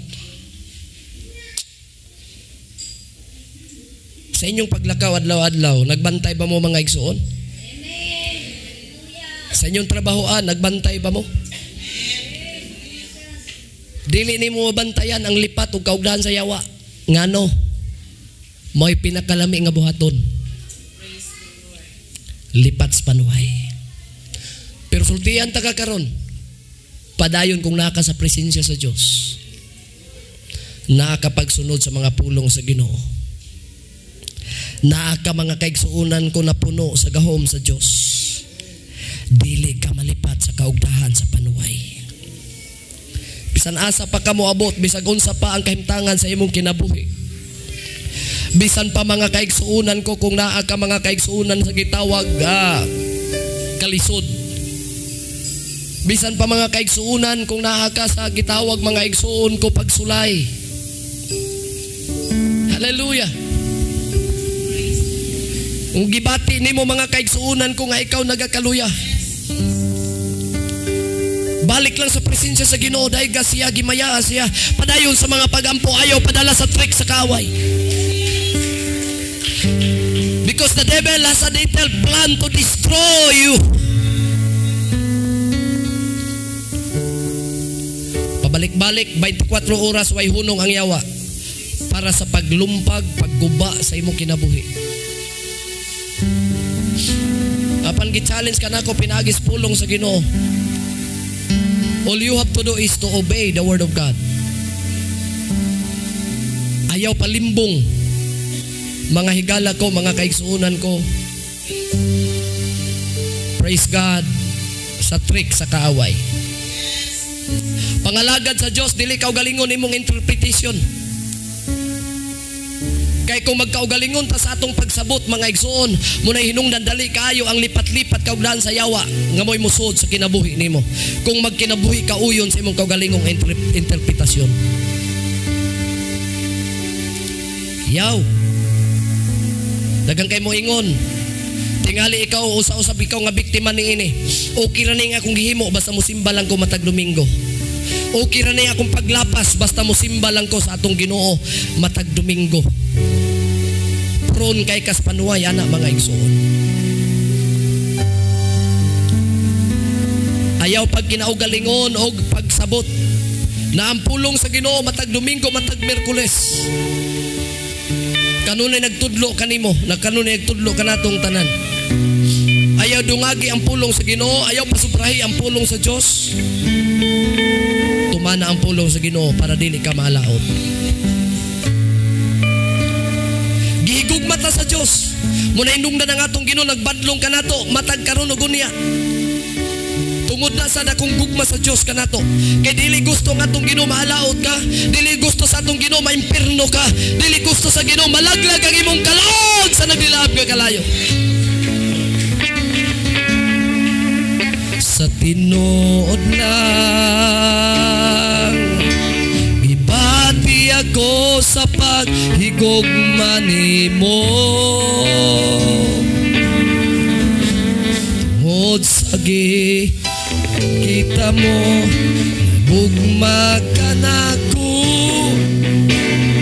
Sa inyong paglakaw adlaw-adlaw, nagbantay ba mo, mga igsoon? Amen. Hallelujah. Sa inyong trabahoan, nagbantay ba mo? Dili nimo mabantayan ang lipat ug kaugdahan sa yawa. Ngano? Mo'y pinakalami nga buhaton. Lipat sa panuway. Pero sultian ta ka karon. Padayon kung naa ka sa presensya sa Dios. Naa ka pagsunod sa mga pulong sa Ginoo. Naa ka, mga kaigsuonan ko, napuno sa gahom sa Dios. Dili ka malipat sa kaugdahan sa panuway. Bisan asa pa ka moabot, bisag unsa pa ang kahimtangan sa imong kinabuhi. Bisan pa, mga kaigsuonan ko, kung naa ka, mga kaigsuonan, sa gitawag kalisod. Bisan pa, mga kaigsuonan, kung naa ka sa gitawag, mga igsuon ko, pagsulay. Hallelujah. Kung gibati nimo, mga kaigsuonan ko, nga ikaw nagakaluya, balik lang sa presensya sa Ginoo, dahil siya, gimaya siya. Padayon sa mga pagampo, ayaw padala sa trick sa kaaway. Because the devil has a detailed plan to destroy you. Pabalik-balik, 24 oras, way hunong ang yawa para sa paglumpag, pagguba sa imong kinabuhi. Apan gi-challenge ka nako pinaagis pulong sa Ginoo. All you have to do is to obey the word of God. Ayaw palimbong, mga higala ko, mga kaigsuonan ko. Praise God sa trick sa kaaway. Pangalagad sa Dios, dili kaugalingon imong interpretation. Kay kung magkaugalingon ta sa atong pagsabot, mga igsuon, muna'y hinungdan dali kaayo ang lipat-lipat kaugdahan sa yawa nga mo'y musod sa kinabuhi nimo. Kung magkinabuhi ka uyon sa imong kaugalingong interpretasyon. Yaw. Dagang kay mo ingon. Tingali ikaw usa-usab ikaw nga biktima niini. Okay ra ni nga akong gihimo basta mosimba lang ko matag Domingo. Okay ra ni akong paglapas basta mosimba lang ko sa atong Ginoo matag Domingo. Prone kay kas panuway ana, mga igsoon. Ayaw pag kinaugalingon og pagsabot na ang pulong sa Ginoo matag Domingo, matag Miyerkules. Kanunay nagtudlo nagtudlo kanimo, nagkanunay nagtudlo kanatong tanan. Ayaw dungagi ang pulong sa Ginoo, ayaw pasubrahi ang pulong sa Dios. Tumana ang pulong sa Ginoo para dili ka maalaot. Gihigugma ta sa Dios. Muna inungdan ang atong Ginoo, nagbadlong kanato matag karon ug unya. Tungod na sa dakong gugma sa Dios kanato. Kay dili gusto ang atong Ginoo maalaot ka, dili gusto sa atong Ginoo maimpirno ka, dili gusto sa Ginoo malaglag ang imong kalag sa nagdilaab nga kalayo. Sa tinuod lang gibati ako sa paghigugma nimo. Tungod sa kita mo, bugma ka nako.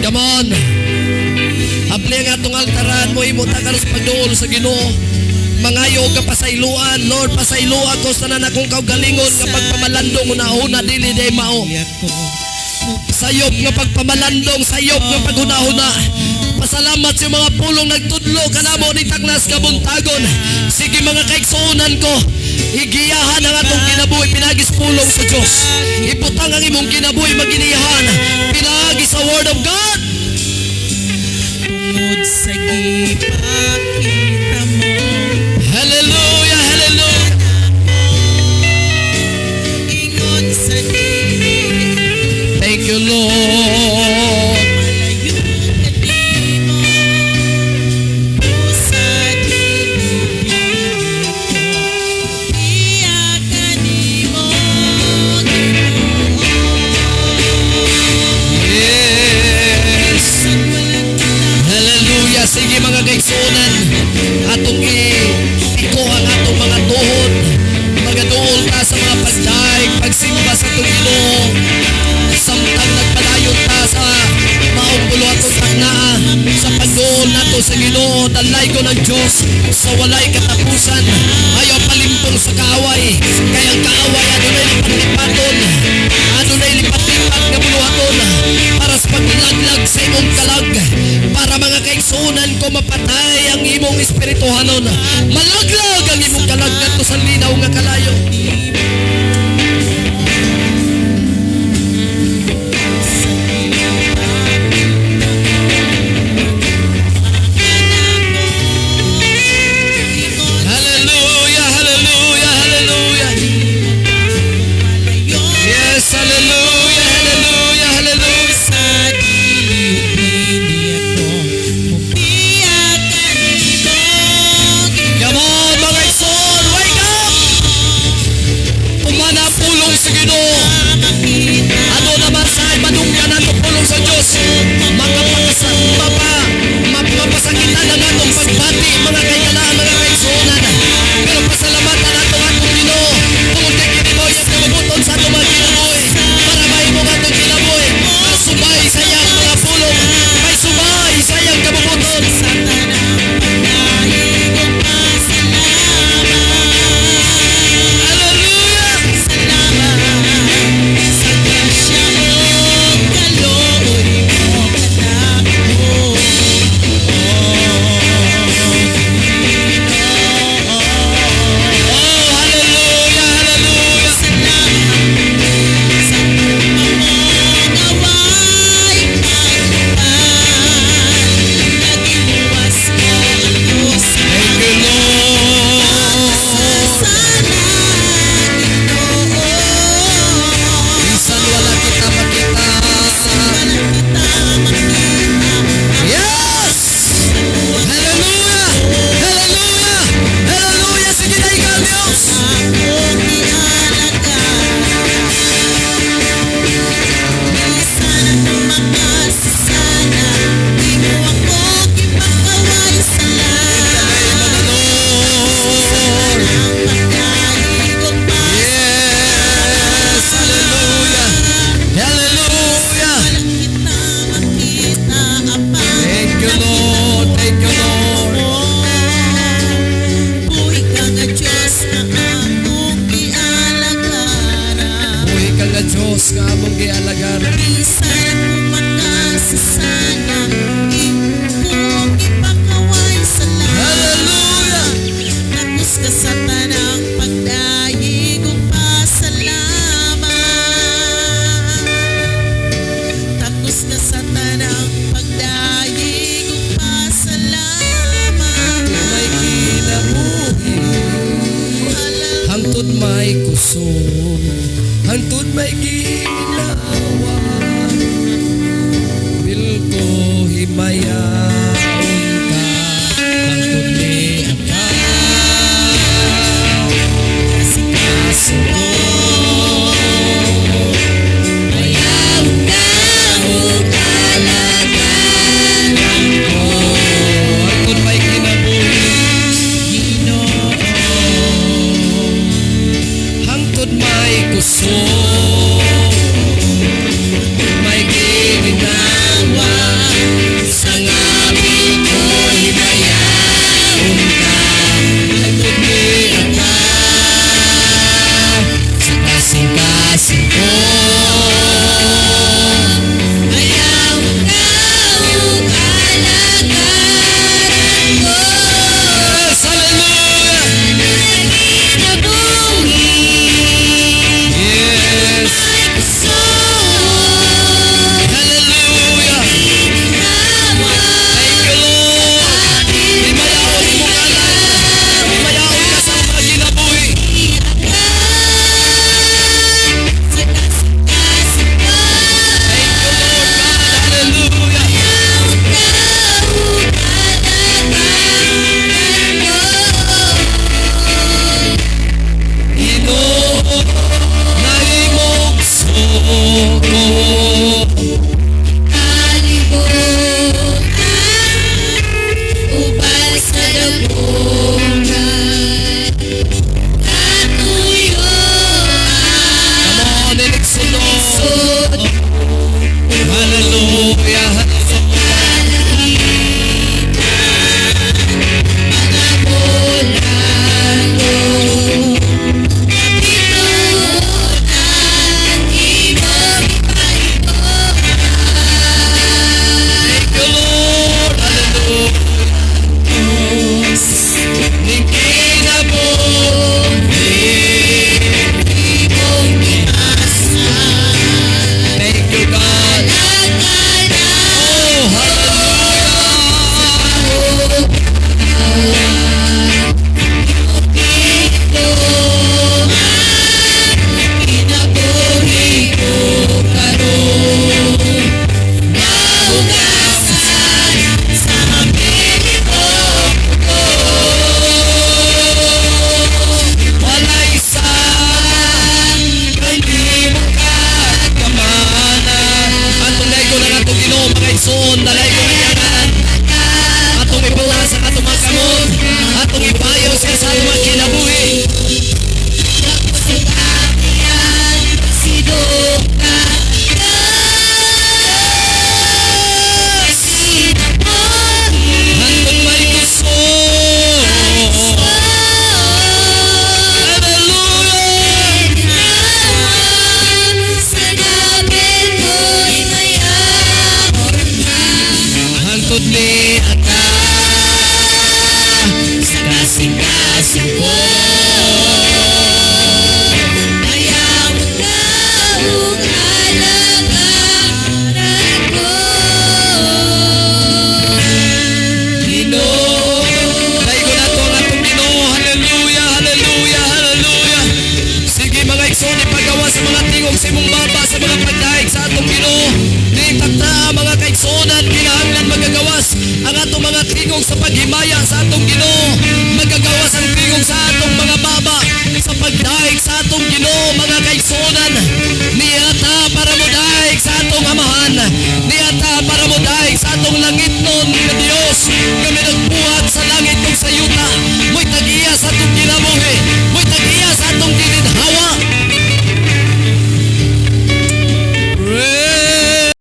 Come on. Abli ang atong altaran mo, imo ta karon sa pagduol sa Ginoo. Mangayo ka pasayloan, Lord, pasayloa ko sa tanan akong kaugalingon nga pagpamalandong una-una dili day mao. Sayop nga pagpamalandong, sayop nga paghuna-huna. Pasalamat sa mga pulong nagtudlo kanamo ni Tagnas kabuntagon. Sige mga kaigsuonan ko, igiyahan ang atong kinabuhi pinagis pulong sa Dios. Ibutang ang imong kinabuhi maginiyahan pinaagi sa Word of God. Tungod sa gipakita mo. Hallelujah, hallelujah. Ingon sa dili. Thank you, Lord. Malayo ka nimo. Sa dili ko. Iya ka nimo. Yes. Hallelujah. Sige mga kaigsuonan, atong iko ang atong mga tuhod. Magaduol ta sa mga pagdaig, pagsimba sa atong Ginoo. Samtang nagpadayon ta sa maong buluhaton taknaa sa pagduol nato sa Ginoo, dalaygon ang Dios sa walay katapusan. Ayaw palimpong sa kaaway, kay ang kaaway adunay lipat-lipaton, adunay lipat-lipat nga buluhaton para sa paglaglag sa imong kalag, para mga kaigsuonan ko mapatay ang imong espirituhanon, malaglag ang imong kalag ngadto sa linaw nga kalayo. Hallelujah, hallelujah, hallelujah. Yes, hallelujah, hallelujah, hallelujah. Sa dili ako Mubiya ka nimo. Come on, mga igsoon, wake up! Tumana ang pulong sa Ginoo. Makita Ano naman sa madunggan ato pulong sa Diyos. Mapasakitan ang atong pagbati, mga kaigalaan, mga kaigsuonan. Pero pasalamatan ato atong Ginoo. Tungod kay kini mo iyang kabubuton sa atong mga kinabuhi. Para mahimong atong kinabuhi. Masubay sa iyang mga pulong. May subay sa iyang kabubuton. Sa tanang pagdahigugma. Salamat. Hallelujah! Salamat sa grasya ug kaluoy mo kanako. Oh, hallelujah, hallelujah. Salamat sa gugma mo nga way hagupal. Nagiluwas mo ako sa Thank you, Lord. kasala, Ginoo. Bisan wala kita makita. Wala kita makita. Yes! Hallelujah! Hallelujah! Hallelujah! Sige na ikaw, Diyos! Akong gialagad. Bisan makasasala, di mo ako gipakaway sala. Lord! Ang pagdahigugma. Yes! Hallelujah! Hallelujah! Wala kita makita apan Thank you, Lord. Thank you, Lord. Buhi ka nga Diyos nga akong gialagaran. Buhi ka nga Diyos nga among gialagaran. Bisan ako makasasala, imo kong ka sa tanang pagdayeg ug pasalamat. Takos ka sa tanang pagdayeg ug pasalamat. May kinabuhi hangtod may kusog, hangtod may ginawa, bilko himayaon ka hangtod ni aka kasing ko. Ayaw ka ug alagaran ko. Hangtod may kinabuhi, Ginoo. Hangtod may kusog, may ginhawa, sa ngabil ko himayaon ka hangtod ni aka sa kasing-kasing ko. Ayaw ka ug alagaran ko. Yes, hallelujah. Kinabuhi Yes. may kusog, Hallelujah. ginhawa. Thank you, Lord. Himayaon imong ngalan. Himayaon ka sa mga kinabuhi. Sa kasing-kasing ko. Thank you, Lord God. Hallelujah. Ayaw ka ug alagaran ko. Ginoo, nahimong suko. Kalibutan uban sa daguran, katuyoan. Come on, Exodo. Lisod. Hallelujah. Kalangitan, mga bulago, kapituan imong ipahimuan. Thank you, Lord. Hallelujah. Ning kinabuhi. Imong giasa. Thank you, God. Oh, hallelujah. Kinabuhi ko karon, mahugasan sa ko. Walay sama kay di mo kagamana. Atong daygon ang atong Ginoo, mga igsoon, dalaygon ang iyang ngalan. Atong ipataas ang atong mga kamot, atong ipayo siya sa atong mga kinabuhi. Sa akian siduka Kinabuhi. Hangtod may kusog. Hallelujah. Sa gabi ko himayaon ka. Hangtod ni aka sa kasing-kasing ko. Ayaw ka ug alagaran ko. Ginoo. Daygon nato ang atong Ginoo. Hallelujah, hallelujah, hallelujah. Sige, mga igsoon, ipagawa sa mga tingog sa imong baba sa mga pagdaig sa atong Ginoo. Di takta, mga kaigsuonan, kinahanglan magagawas ang atong mga tingog sa paghimaya sa atong Ginoo. Magagawas ang tingog sa atong mga baba sa pagdaig sa atong Ginoo, mga kaigsuonan. Niata para modaig sa atong Amahan. Niata para modaig sa atong langitnon nga